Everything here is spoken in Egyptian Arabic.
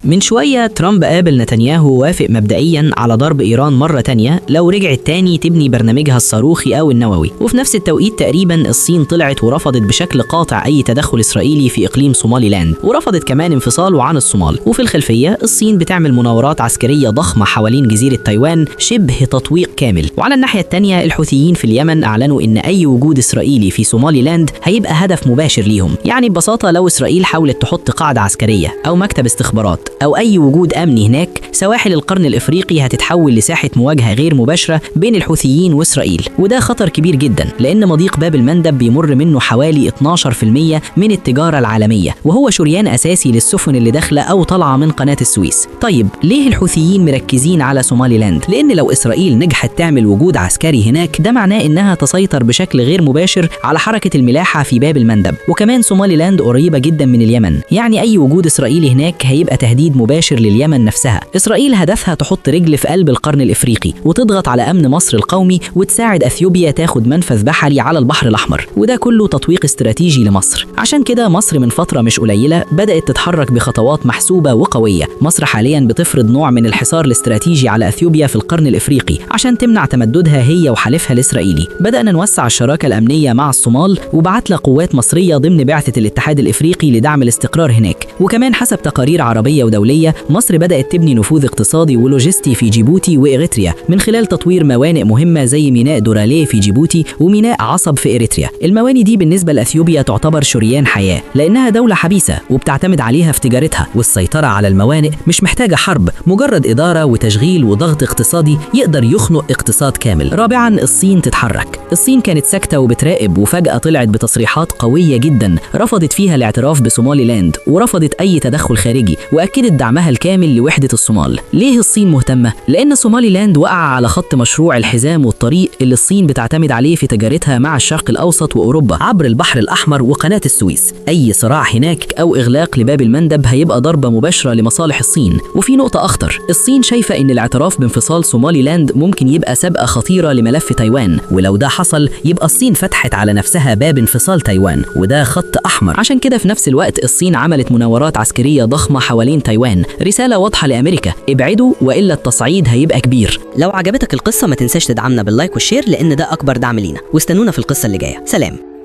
من شوية ترامب قابل نتنياهو ووافق مبدئيا على ضرب إيران مرة تانية لو رجعت تاني تبني برنامجها الصاروخي أو النووي. وفي نفس التوقيت تقريبا الصين طلعت ورفضت بشكل قاطع أي تدخل إسرائيلي في إقليم صوماليلاند، ورفضت كمان انفصاله عن الصومال. وفي الخلفية الصين بتعمل مناورات عسكرية ضخمة حوالين جزيرة تايوان، شبه تطويق كامل. وعلى الناحية التانية الحوثيين في اليمن أعلنوا إن أي وجود إسرائيلي في صوماليلاند هيبقى هدف مباشر ليهم. يعني ببساطة لو إسرائيل حاولت تحط قاعدة عسكرية أو مكتب استخبارات أو أي وجود أمني هناك، سواحل القرن الإفريقي هتتحول لساحة مواجهة غير مباشرة بين الحوثيين وإسرائيل. وده خطر كبير جدا، لأن مضيق باب المندب بيمر منه حوالي 12% من التجارة العالمية، وهو شريان أساسي للسفن اللي داخلة أو طالعة من قناة السويس. طيب ليه الحوثيين مركزين على صوماليلاند؟ لأن لو إسرائيل نجحت تعمل وجود عسكري هناك، ده معناه إنها تسيطر بشكل غير مباشر على حركة الملاحة في باب المندب. وكمان صوماليلاند قريبة جدا من اليمن، يعني أي وجود إسرائيلي هناك هيبقى تهديد مباشر لليمن نفسها. إسرائيل هدفها تحط رجل في قلب القرن الإفريقي وتضغط على أمن مصر القومي وتساعد أثيوبيا تاخد منفذ بحري على البحر الأحمر، وده كله تطويق استراتيجي لمصر. عشان كده مصر من فترة مش قليلة بدأت تتحرك بخطوات محسوبة وقوية. مصر حاليا بتفرض نوع من الحصار الاستراتيجي على أثيوبيا في القرن الإفريقي عشان تمنع تمددها هي وحليفها الإسرائيلي. بدأنا نوسع الشراكة الأمنية مع الصومال وبعتنا قوات مصرية ضمن بعثة الاتحاد الإفريقي لدعم الاستقرار هناك. وكمان حسب تقارير عربية ودولية، مصر بدأت تبني نفوذ اقتصادي ولوجستي في جيبوتي وإريتريا من خلال تطوير موانئ مهمة زي ميناء دوراليه في جيبوتي وميناء عصب في إريتريا. الموانئ دي بالنسبة لأثيوبيا تعتبر شريان حياة، لأنها دولة حبيسة وبتعتمد عليها في تجارتها، والسيطرة على الموانئ مش محتاجة حرب، مجرد إدارة وتشغيل وضغط اقتصادي يقدر يخنق اقتصاد كامل. رابعا، الصين تتحرك. الصين كانت ساكتة وبتراقب، وفجأة طلعت بتصريحات قوية جدا رفضت فيها الاعتراف بصوماليلاند ورفضت أي تدخل خارجي، وأكدت دعمها الكامل لوحدة الصومال. ليه الصين مهتمة؟ لأن صوماليلاند وقع على خط مشروع الحزام والطريق اللي الصين بتعتمد عليه في تجارتها مع الشرق الأوسط وأوروبا عبر البحر الأحمر وقناة السويس. أي صراع هناك أو إغلاق لباب المندب هيبقى ضربة مباشرة لمصالح الصين. وفي نقطة أخطر، الصين شايفة إن الاعتراف بانفصال صوماليلاند ممكن يبقى سابقة خطيرة لملف تايوان، ولو ده حصل يبقى الصين فتحت على نفسها باب انفصال تايوان، وده خط أحمر. عشان كده في نفس الوقت الصين عملت مناورات عسكرية ضخمة حوالين تايوان، رسالة واضحة لأمريكا: ابعدوا وإلا التصعيد هيبقى كبير. لو عجبتك القصة ما تنساش تدعمنا بال like وال share، لأن ده أكبر دعم لينا، واستنونا في القصة اللي جاية. سلام.